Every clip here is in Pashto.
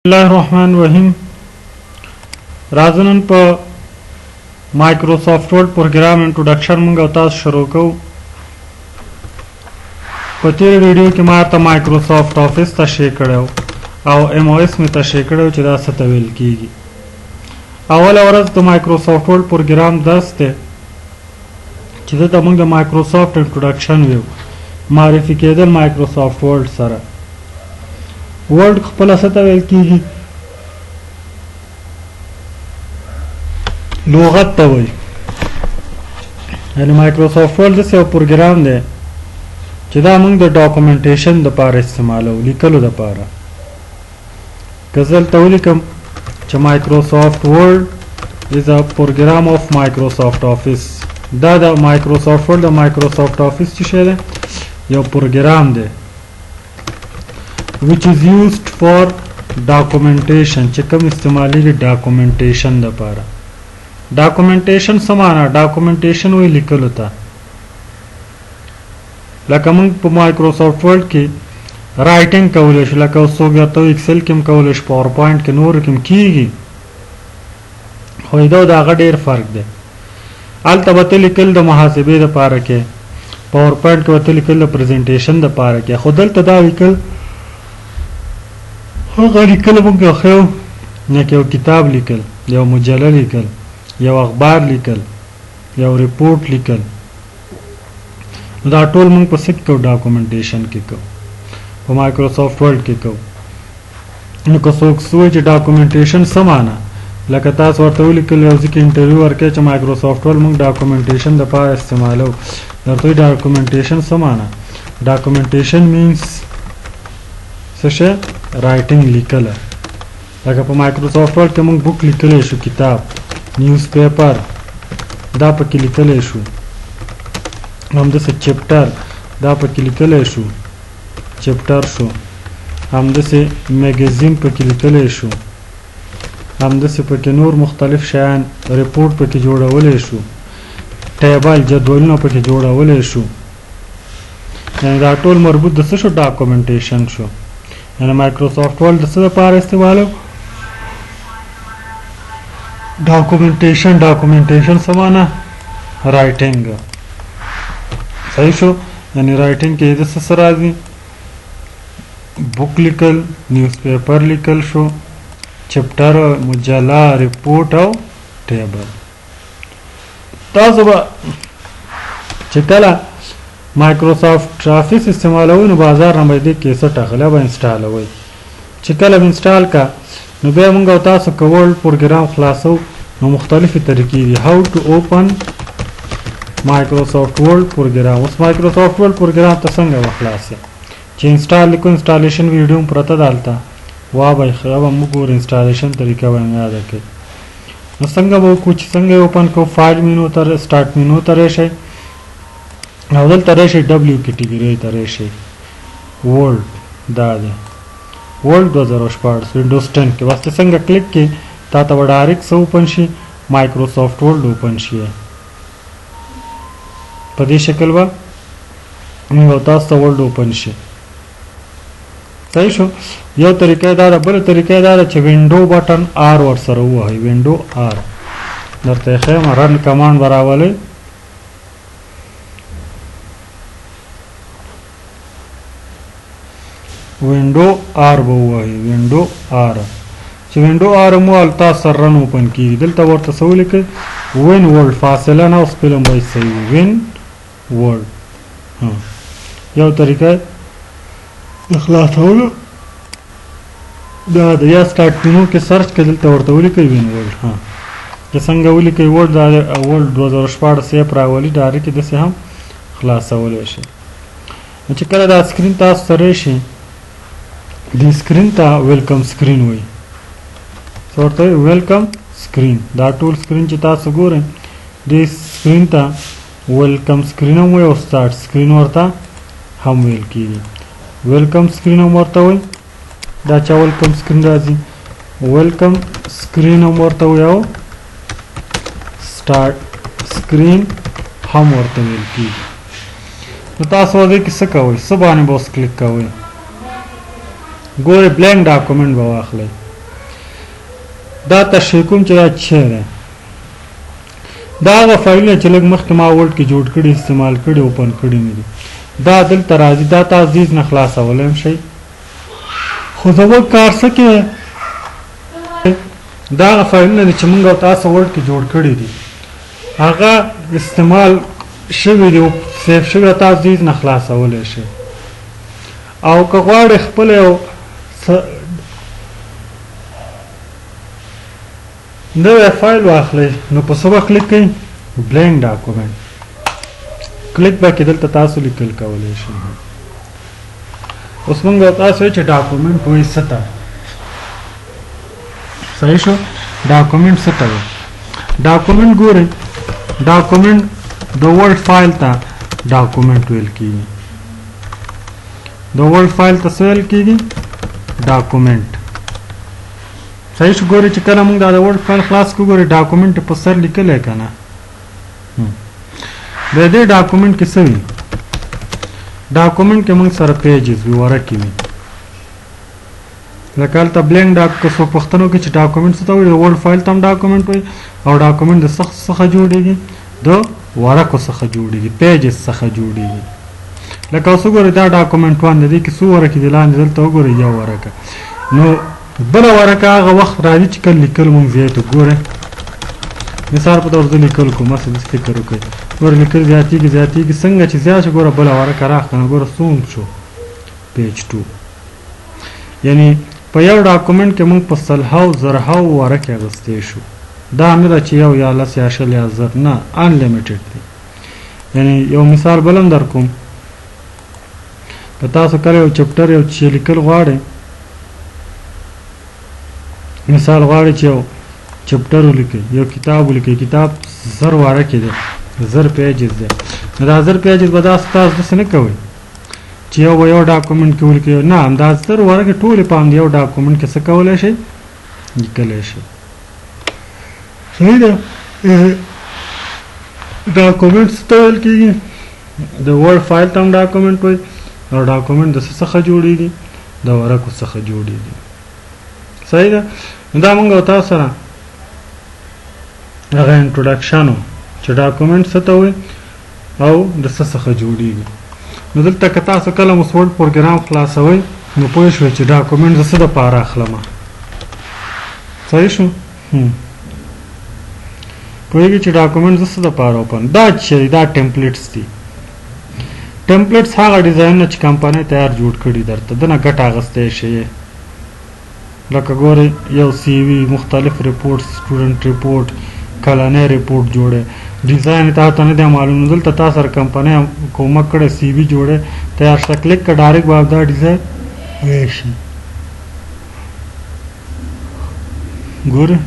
الله الرحمن الرحیم. راځو نن په مایکروسافټ ورډ پروګرام انټروډکشن مونږ او تاسو شروع کوو. په تیر ویډیو کې ما ته مایکروسافټ آفیس تشریح کړو او ایم او اس می تشریح کړو چې دا څه ته ویل کیږي. اوله ورځ د مایکروسافټ ورډ پروګرام درس دی چې دلته موږ د مایکروسافټ انټروډکشن ویو، معرفي کېدل مایکروسافټ ورډ سره. ورډ خپله څه ته ویل کېږي؟ لغت ته وایي. یعنی مایکروسافټ ورډ داسې یو پروګرام دی چې دا موږ د ډاکومنټیشن دپاره استعمالوو، لیکلو دپاره. که زه دلته ولیکم چې مایکروسافټ ورډ is a program of Microsoft Office، دا د مایکروسافټ ورډ د مایکروسافټ آفیس څه شی دی؟ یو پروګرام دی which is used for documentation، چې کوم استعمالیږي ډاکومنټیشن دپاره. ډاکومنټیشن څه معنا؟ ډاکومنټیشن وایي لیکلو ته. لکه موږ په مایکروسافټ ورډ کې رایټینګ کولی شو، لکه اوس څوک درته وایي اکسل کې هم کولی شو، پاور پوینټ کې، نورو کې هم کېږي، خو دا د هغه ډېر فرق دی. هلته به ته لیکل د محاسبې دپاره کې، پاور پوینټ کې به ته لیکل د پریزنټیشن دپاره کې، خو دلته دا لیکل هغه لیکل موږ ښیو لکه یو کتاب لیکل، یو مجله لیکل، یو اخبار لیکل، یو رپورټ لیکل. نو دا ټول موږ په څه کې کوو؟ ډاکومنټیشن کې کوو، په مایکروسافټ ورډ کې کوو. نو که څوک وایي چې ډاکومنټیشن څه معنا، لکه تاسو ورته ولیکل یو ځای کې انټرویو ورکړئ چې مایکروسافټ ورډ موږ ډاکومنټیشن دپاره استعمالوو، درته وایي ډاکومنټیشن څه معنا؟ ډاکومنټیشن مینز څه شی؟ رایټینګ، لیکله. لکه په مایکروسافټ ورډ کې موږ بوک لیکلی شو، کتاب، نیوز پیپر دا پکې لیکلی شو، همداسې چپټر دا پکې لیکلی شو، چپټر شو، همداسې میګزین پکې لیکلی شو، همداسې پکې نور مختلف شیان، رپورټ پکې جوړولی شو، ټیبل جدولونه پکې جوړولی شو. یعنی دا ټول مربوط د څه شو؟ ډاکومنټیشن شو. یعنی مایکروسافټ ورډ د څه لپاره استعمالو؟ ډاکومنټیشن. ډاکومنټیشن څه معنا؟ رایټینګ. صحیح شو. یعنی رایټینګ کې د څه سره راځي؟ بوک لیکل، نیوز پیپر لیکل شو، چپټر، مجله، رپورټ او ټیبل. تاسو به چې کله مایکروسافټ آفیس استعمالوئ نو بازار نه به دې کیسټ اخلئ، به انسټالوئ. چې کله به انسټال کا نو بیا موږ او تاسو که ورډ پروګرام خلاصو نو مختلفې طریقې دي. هاو ټو اوپن مایکروسافټ ورډ پروګرام. اوس مایکروسافټ ورډ پروګرام ته څنګه به خلاصې؟ چې انسټال لیکو، انسټالیشن ویډیو هم پرته ده هلته، وا به یې به موږ ګورو، انسټالیشن طریقه به یاده کړئ. نو څنګه به وکړو چې څنګه یې اوپن کوو؟ فایل مینو ته، سټارټ مینو ته راشئ او دلته راشئ ډبلیو کیټیګوري ته راشئ، ورډ دا دی، ورډ 2016 وینډوز 10 کې. بس ته څنګه کلیک کې تا ته به ډایرکټ څه اوپن شي؟ مایکروسافټ ورډ اوپن شي. په دې شکل به موږ او تاسو ته ورډ اوپن شي. صحیح شو. یو طریقه دا ده. بله طریقه دا ده چې وینډو بټن آر ورسره ووهئ. وینډو آر درته یې ښیم، رن کمانډ به راولئ. وینډو آر به ووهئ، وینډو آر چې وینډو آر مو وهل تاسو سره رن اوپن کیږي. دلته ورته څه ولیکئ؟ وین ورډ، فاصله نه او سپیلم باید صحیح وي، وین ورډ. یو طریقه د خلاصولو دا د یا سټارټ مینو کې سرچ کړئ، دلته ورته ولیکئ وین ورډ. ها چې څنګه ولیکئ ورډ، دا ورډ 2016 یې راولي، ډایرکټ داسې هم خلاصولی شئ. نو چې کله دا سکرین تاسو ته راشي، دې سکرین ته ویلکم سکرین وایي. څه ورته وایي؟ ویلکم سکرین. دا ټول سکرین چې تاسو ګورئ دې سکرین ته ویلکم سکرین هم وایي او سټارټ سکرین ورته هم ویل کیږي. ویلکم سکرین هم ورته وایي، دا چا ویلکم سکرین راځي، ویلکم سکرین هم ورته وایي او سټارټ سکرین هم ورته ویل کیږي. نو تاسو دې کې څه کوئ؟ څه باندې به اوس کلیک کوئ؟ ګورئ بلانک ډاکومنټ به واخلئ. دا تشریح کوم چې دا څه دی. دا هغه فایلونه چې لږ مخکې ما ورډ کې جوړ کړي، استعمال کړي، اوپن کړي مې دي، دا دلته راځي. دا تاسو دې نه خلاصولی هم شئ، خو زموږ کار څه کې دا هغه فایلونه دي چې موږ او تاسو ورډ کې جوړ کړي دي، هغه استعمال شوي دي او سیف شوي، تاسو دې نه خلاصولی شئ. او که غواړئ خپل یو نوی فایل واخلئ نو په څه به کلیک کړئ؟ بلینک ډاکومنټ کلیک به کې دلته تاسو لیکل کولی شئ. اوس موږ تاسو چې ډاکومنټ وایي څه ته؟ صحیح شو. ډاکومنټ څه ته وایي؟ ډاکومنټ ګورئ، ډاکومنټ د ورډ فایل ته ډاکومنټ ویل کیږي. د ورډ فایل ته څه ویل کیږي؟ ډاکومنټ. صحیح شو. ګورئ چې کله موږ دا د ورډ فایل خلاص کړو، ګورئ ډاکومنټ په سر لیکلی که نه؟ د دې ډاکومنټ کې څه وي؟ ډاکومنټ کې موږ سره پیجز وي، ورقې وي. لکه هلته بلینک ډاک که څوک پوښتنه وکړي چې ډاکومنټ څه ته وایي، د ورډ فایل ته هم ډاکومنټ وایي. او ډاکومنټ د څه څخه جوړېږي؟ د ورقو څخه جوړېږي، پیجز څخه جوړېږي. لکه اوس وګورئ دا ډاکومنټ 1 د دې کې څو ورقې دي؟ لاندې دلته وګورئ یو ورقه. نو بله ورقه هغه وخت راځي چې کله لیکل موږ زیات وګورئ. مثال په تور زه لیکل کوم، هسې داسې فکر وکړئ، ګوره لیکل زیاتېږي زیاتېږي، څنګه چې زیات شو ګوره بله ورقه راغله، ګوره څوم شو؟ پیج 2. یعنی په یو ډاکومنټ کې موږ په سلهاو زرهاو ورقې اخیستی شو. دا نه ده چې یو یا لس یا شل یا زر، نه، انلیمیټډ دی. یعنی یو مثال بل هم در کوم، که تاسو کله یو چپټر یو چې لیکل غواړئ، مثال غواړئ چې یو چپټر ولیکئ، یو کتاب ولیکئ، کتاب زر ورقې دی، زر پیجز دی، نو دا زر پیجز به تاسو داسې نه کوئ چې یو به یو ډاکومنټ کې ولیکئ، نه، همدا زر ورقې ټولې په همدې یو ډاکومنټ کې څه کولی شئ؟ لیکلی شئ. صحیح ده. ډاکومنټ څه ته ویل کېږي؟ د ورډ فایل ته هم ډاکومنټ وایي. او ډاکومنټ د څه څخه جوړېږي؟ د ورقو څخه جوړېږي. صحیح ده. نو دا موږ او تاسو سره هغه انټروډکشن و چې ډاکومنټ څه ته وایي او د څه څخه جوړېږي. نو دلته که تاسو کله اوس ورډ پروګرام خلاصوئ نو پوه شئ چې ډاکومنټ د څه دپاره اخلم. صحیح شو؟ پوهېږئ چې ډاکومنټ د څه دپاره اوپن؟ دا چې دا ټیمپلیټس دي. ټیمپلیټس هغه ډیزاینونه چې کمپنۍ تیار جوړ کړي درته، دنه ګټه اخیستی شي. لکه ګورئ یو سی وی، مختلف رپورټ، سټوډنټ رپورټ، کلنی رپورټ جوړی، ډیزاین تا ته نه دی معلوم، نو دلته تا سره کمپنۍ کومک کړی، سی وی جوړی تیار شته، کلیک که ډایرکټ به دا ډیزاین راشي. ګورئ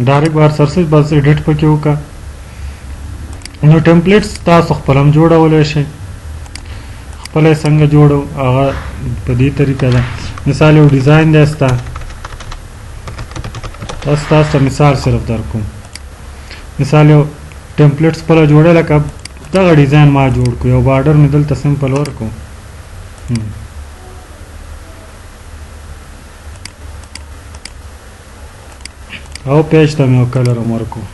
ډایرکټ به هر څه بس ایډیټ پکې وکړه. نو ټیمپلیټس تاسو خپل هم جوړولی شئ. خپله یې څنګه جوړو هغه په دې طریقه ده. مثال یو ډیزاین دی ستا، بس تاسو ته مثال صرف در کوم. مثال یو ټیمپلیټ خپله جوړی، لکه دغه ډیزاین ما جوړ کړو، یو بارډر مې دلته سمپل ورکړو. او پیج ته مې یو کلر هم ورکړو.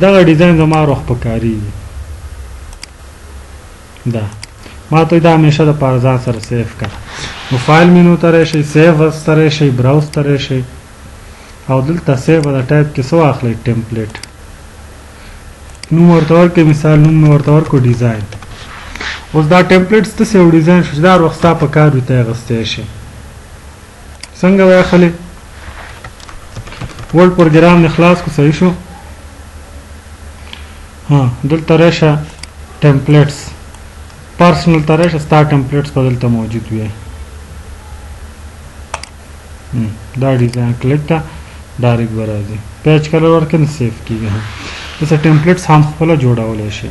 دغه ډیزاین زما روح پکارېږي، دا ما ته دا همیشه د پاره ځان سره سیف کړه. نو فایل مینو ته راشئ، سیو ته راشئ، براوز ته راشئ، او دلته سیو د ټایپ کې څه واخلئ؟ ټیمپلیټ. نوم ورته ورکړئ، مثال نوم مې ورته ورکړو ډیزاین. اوس دا ټیمپلیټ ستاسې یو ډیزاین شو چې دا هر وخت ستا په کار وي، ته یې اخیستی شې. څنګه به یې اخلې؟ ورډ پروګرام مې خلاص کړو، صحیح شو. ها دلته راشه ټیمپلیټس، پرسنل ته راشه، ستا ټیمپلیټس به دلته موجود وي. دا ډیزاین کلیک ته ډایرکټ به راځي، پیج کلر ورکړې نو سیف کېږي. هم داسې ټیمپلیټس هم خپله جوړولی شي.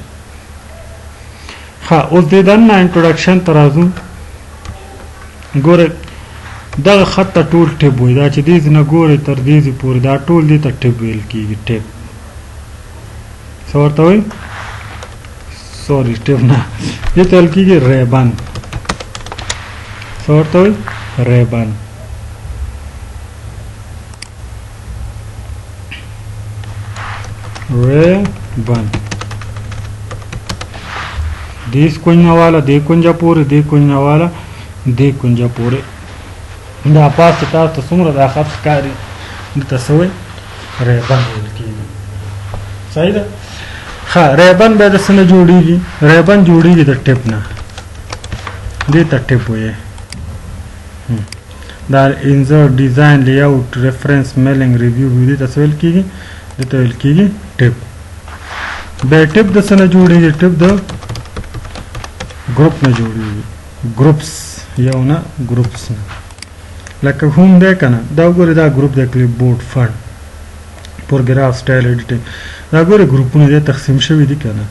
ښه اوس دې دننه انټروډکشن ته راځو. ګورئ دغه خط ته ټول ټیب وایي، دا چې دې ځای نه ګورئ تر دې ځای پورې دا ټول دې ته ټیب ویل کېږي. ټیب څه ورته وایي؟ سوري ټیب نه، دې ته ویل کېږي ریبن. څه ورته وایي؟ Ribbon. Ribbon دې کونج نه واله دې کونجه پورې، دې کونج نه واله دې کونجه پورې. دا پاس چې تاسو ته څومره دا خط ښکاري دلته څه وایي؟ Ribbon ویل کېږي. صحیح ده؟ ښه، ribbon بیا د څه نه جوړېږي؟ Ribbon جوړېږي د tab نه، دې ته tab وایي. دا insert، design، layout، reference، mailing، review، دې ته څه ویل کېږي؟ دې ته ویل کېږي tab. بیا tab د څه نه جوړېږي؟ Tab د group نه جوړېږي، groups یو نه، groups نه. لکه home دی که نه، دا وګورئ، دا group دی، clipboard، font، paragraph، style، editing، دا ګورئ ګروپونه دې تقسیم شوي دي که نه.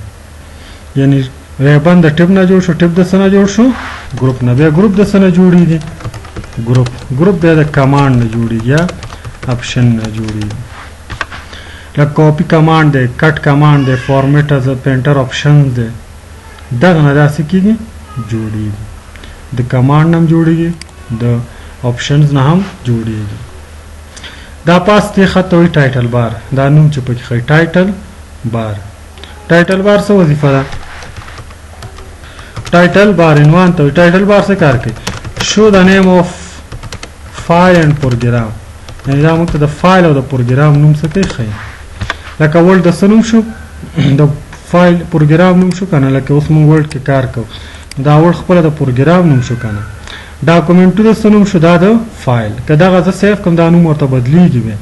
یعنی ribbon د tab نه جوړ شو، tab د څه نه جوړ شو؟ Group نه. بیا group د څه نه جوړېږي؟ Group بیا د command نه جوړېږي یا option نه جوړېږي. لکه copy command دی، cut command دی، format از painter options دی، دغه نه داسې کېږي جوړېږي. د command نه هم جوړېږي، د options نه هم جوړېږي. دا پاس دې خط ته وایي title bar. دا نوم چې پکې ښایي title bar. Title bar څه وظیفه ده؟ Title bar عنوان ته وایي. Title bar څه کار کوي؟ Show the name of file and program. یعنی دا موږ ته د فایل او د پروګرام نوم څه کوي؟ ښایي. لکه Word د څه نوم شو؟ د فایل پروګرام نوم شو که نه؟ لکه اوس موږ Word کې کار کوو، دا Word خپله د پروګرام نوم شو که نه؟ Document د څه نوم شو؟ دا د فایل. که دغه زه save کوم، دا نوم ورته بدلیږي بیا،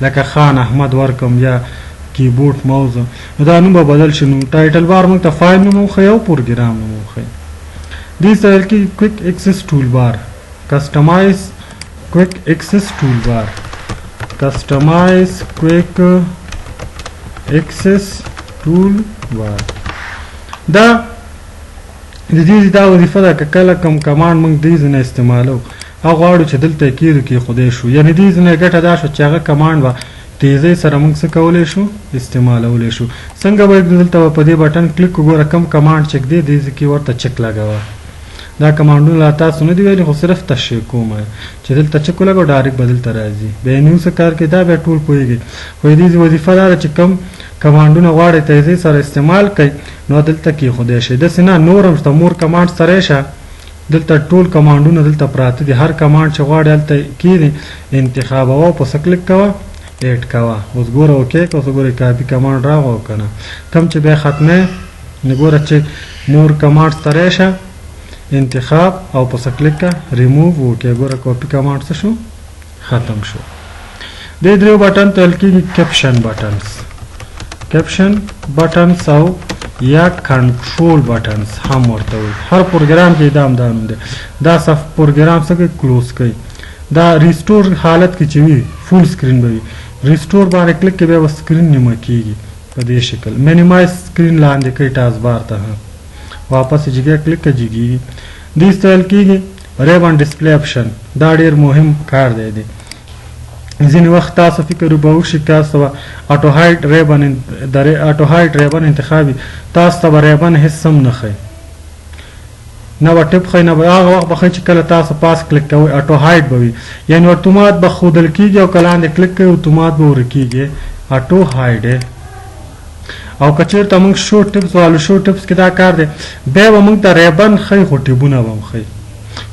لکه خان احمد ورکم یا keyboard mouse، نو دا نوم به بدل شي. نو title bar موږ ته فایل نوم هم ښیي او پروګرام نوم هم ښیي. دې ته ویل کېږي quick access toolbar. Customize quick access toolbar، customize quick access toolbar. دا د دې دا وظیفه ده که کله کوم command موږ دې ځای نه استعمالو او غواړو چې دلته یې کېږدو، کېښودی شو. یعنې دې ځای نه ګټه دا شوه چې هغه command به تیزۍ سره موږ څه کولی شو؟ استعمالولی شو. څنګه به دلته په دې button click وګوره، کوم command چې دی دې ځای کې ورته چک لګوه. دا command ونه لا تاسو نه دی ویلي، خو صرف تشریح کوم چې دلته چک ولګو، direct به دلته راځي. بیا new څه کار کوي، دا بیا ټول پوهېږي، خو دې وظیفه دا ده چې کوم command ونه غواړئ تیزۍ سره استعمال کړئ، نو دلته کېښودی شئ. داسې نه، نور هم شته. More command سره شه، دلته ټول command ونه دلته پراته دي. هر command چې غواړې هلته کېږي، انتخابوه، په څه کلیک کوه، add کوه. اوس ګوره، okay که اوس ګوره copy command راغی او که نه؟ کوم چې بیا ختمې، نو ګوره چې more command ته راشه، انتخاب او په څه کلیک که، ریموو، اوکی. ګوره copy command څه شو؟ ختم شو. دې دریو button ته ویل کېږي caption buttons، caption buttons او یا control buttons هم ورته وایي. هر پروګرام کې دا هم دا نوم دی. دا صف پروګرام څه کوي؟ Close کوي. دا restore حالت کې چې وي، full screen به وي. Restore باندې کلیک کې بیا به screen نیمه کېږي په دې شکل. Minimize screen لاندې کوي taskbar ته، واپس جګه کلیک کې جګېږي. دې ته ویل کېږي ribbon display option. دا ډیر مهم کار دی. دی ځینې وخت تاسو فکر به وشي، تاسو به auto hide ribbon، د auto hide ribbon انتخابي، تاسو ته به ribbon هیڅ هم نه ښیي، نه به tab ښیي، نه به هغه وخت به ښیي چې کله تاسو پاس کلیک کوئ. Auto hide به وي، یعنی اتومات به ښودل کېږي او که لاندې کلیک کوئ، اتومات به ورکېږي، auto hide. او که چېرته موږ show tabs والو، show tabs کې دا کار دی، بیا به موږ ته ribbon ښیي، خو tab ونه به هم ښیي،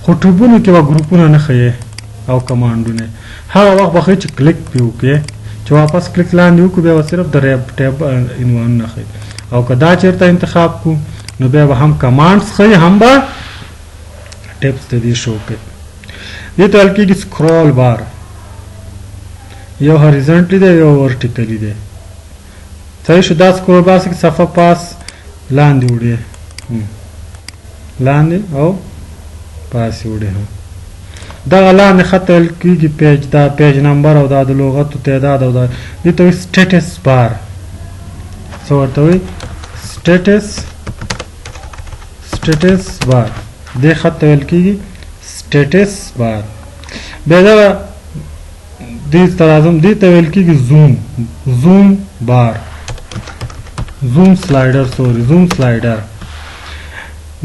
خو tab ونو کې به ګروپونه نه ښیي او command ونه. هغه وخت به ښیي چې کلیک پرې وکړې، چې واپس کلیک لاندې وکړو، بیا به صرف د ریب tab عنوانونه ښیي. او که دا چېرته انتخاب کو، نو بیا به هم commands ښیي، هم به tabs ته دې شو کوي. دې ته ویل کېږي scroll bar. یو horizontally دی، یو vertically دی. صحیح شو؟ دا scroll bar کې صفحه پاس لاندې وړي، لاندې او پاس وړي. هم دغه لاندې خط ویل کېږي page. دا page number او دا د لغتو تعداد او دا دې ته وایي status bar. څه ورته وایي؟ Status bar. دې خط ته ویل کېږي status bar. بیا دغه دې ته راځم، دې ته ویل کېږي zoom bar، zoom slider، sorry، zoom slider.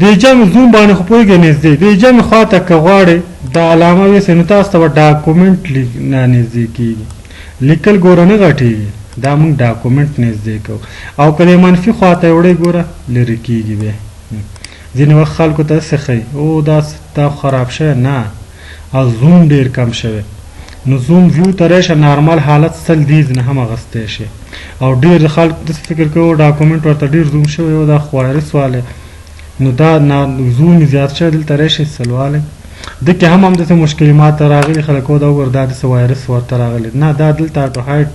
د جمع zoom باندې خو پوهېږئ، نږدې د جمع خواته که غواړې دا علامه ویسئ نو تاسو ته به ډاکومنټ نه نږدې کېږي، لیکل ګوره نه غټېږي، دا موږ ډاکومنټ نږدې کوو. او که د منفي خوا ته یې وړئ ګوره لرې کېږي بیا. ځینې وخت خلکو ته داسې ښیي او دا دا خراب شوی نه، او زوم ډېر کم شوی، نو زوم ویو ته راشه نارمل حالت 100 دیز نه هم اخیستی شي. او ډېر خلک داسې فکر کوي ډاکومنټ ورته ډېر زوم شوی او دا خو وایرس والی، نو دا نه زوم یې زیات شوی، دلته راشي سلوالی. ده کې هم همداسې مشکلې ماته راغلي، خلک دا وګوره دا داسې وایرس ورته راغلی، نه دا دلته اټو هایډ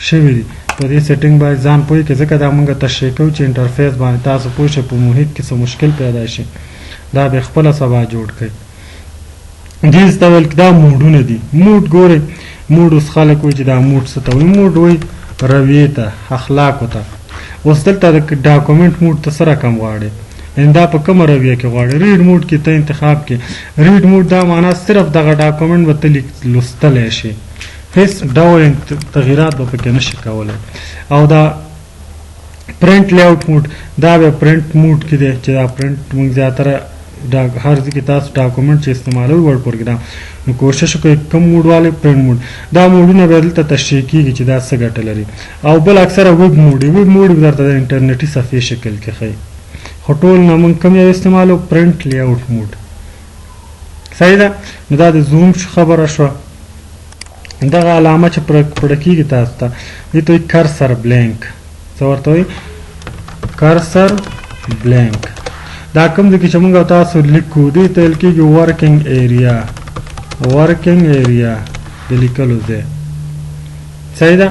شوي دي. په دې سیټینګ باید ځان پوه کړئ، ځکه دا موږ تشریح کوو چې انټرفیس باندې تاسو پوه شئ، په محیط کې څه مشکل پیدا شي دا به خپله سبا جوړ کړئ. دې ته ویل دا موډونه دي. موډ ګورئ، موډ اوس خلک وایي چې دا موډ څه ته وایي؟ موډ وایي رویې ته، اخلاقو ته. اوس دلته د ډاکومنټ موډ ته څه رقم غواړي، یعنې دا په کومه رویه کې غواړي؟ ریډ موډ کې ته انتخاب کې. ریډ موډ دا معنا صرف دغه ډاکومنټ به ته لوستلی شي، هیڅ ډول تغیرات به پکې نشي کولی. او دا پرنټ لیاوټ موډ دا به پرنټ موډ کې دی چې دا پرنټ موږ زیاتره هر ځای کې تاسو ډاکومنټ چې استعمالوئ ورډ پروګرام، نو کوشش وکړئ کوم موډ والے پرنټ موډ. دا موډونه بیا دلته تشریح کیږي چې دا څه ګټه لري. او بل اکثره ویب موډ، ویب موډ درته د انټرنیټي صفحې شکل کې ښیي، خو ټول نه موږ کوم یو استعمالو؟ پرنټ لیاوټ موډ. صحیح ده. نو دا د زوم خبره شوه. دغه علامه چې پړه کېږي تاسو ته دې ته وایي کرسر بلینک. څه ورته وایي؟ کرسر بلینک. دا کوم ځای کې چې موږ تاسو لیکو دې ته ویل کېږي ورکینګ ایریا، ورکینګ ایریا د لیکلو ځای. صحیح ده.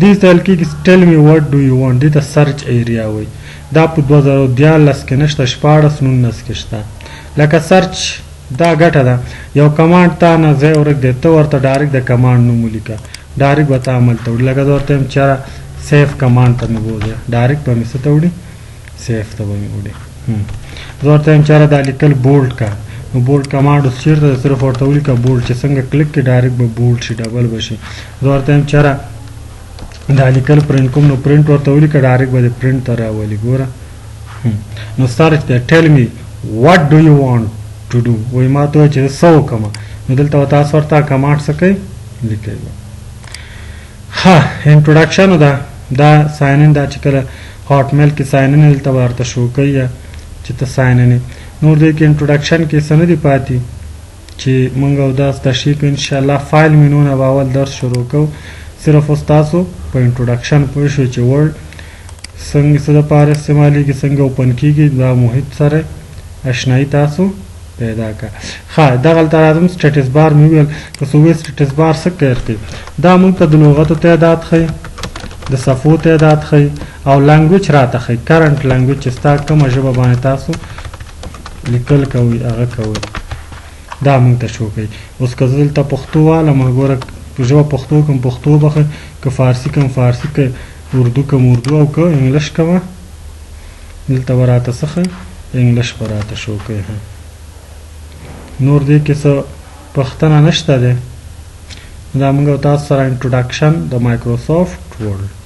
دې ته ویل کېږي ټیل می واټ ډو یو وانټ، دې ته سرچ ایریا وایي. دا په 2013 کې نشته، 16 19 کې شته. لکه سرچ دا ګټه ده، یو کمانډ تا نه ځای ورک دی، ته ورته ډایرکټ د کمانډ نوم ولیکه، ډایرکټ به تا عمل ته وړي. لکه زه ورته وایم چېرې سیف کمانډ ته مې بوځه، ډایرکټ به مې څه ته وړي؟ سیف ته به مې وړي. زه ورته وایم چېرې دا لیکل بولډ کا، نو بولډ کمانډ اوس چېرته دی؟ صرف ورته ولیکه بولډ، چې څنګه کلیک کړې ډایرکټ به بولډ شي، ډبل به شي. زه ورته وایم چېرې دا لیکل پرنټ کوم، نو پرنټ ورته ولیکه، ډایرکټ به دې پرنټ ته راولي. ګوره نو سرچ دی ټیل می واټ ډو یو وانټ ټو ډو، وایي ما ته وایي چې زه څه وکړم، نو دلته به تاسو ورته کمانډ څه کوئ؟ لیکئ به. ښه انټروډکشن ده. دا ساین ان، دا چې کله هاټ میل کې ساین ان دلته به درته شو کوي چې ته ساین ان. نور دې کې انټروډکشن کې څه نه دي پاتې چې مونږ او داس تشریح کوو. انشاءالله فایل مینو نه به اول درس شروع کوو. صرف اوس تاسو په انټروډکشن پوه شئ چې ورډ څنګه څه دپاره استعمالیږي، څنګه اوپن کیږي، دا محیط سره اشنایی تاسو پیدا کړه. ښه دغلته راځم. سټیټس بار مې وویل، که څوک وایي سټیټس بار څه کار کوي، دا موږ ته د لغتو تعداد ښیي، د صفحو تعداد ښیي، او لانګویج راته ښیي، کرنټ لانګویج چې ستا کومه ژبه باندې تاسو لیکل کوئ هغه کوئ، دا موږ ته شو کوي. اوس که زه دلته پښتو والم، ګوره ژبه پښتو کوم پښتو به ښیي، که فارسي کوم فارسي، که اردو کوم اردو، او که انګلش کوم دلته به راته څه ښیي؟ انګلش به راته شو کوي. نور دې کې څه پوښتنه نشته دی. دا موږ تاسو سره انټروډکشن د مایکروسافټ ورډ.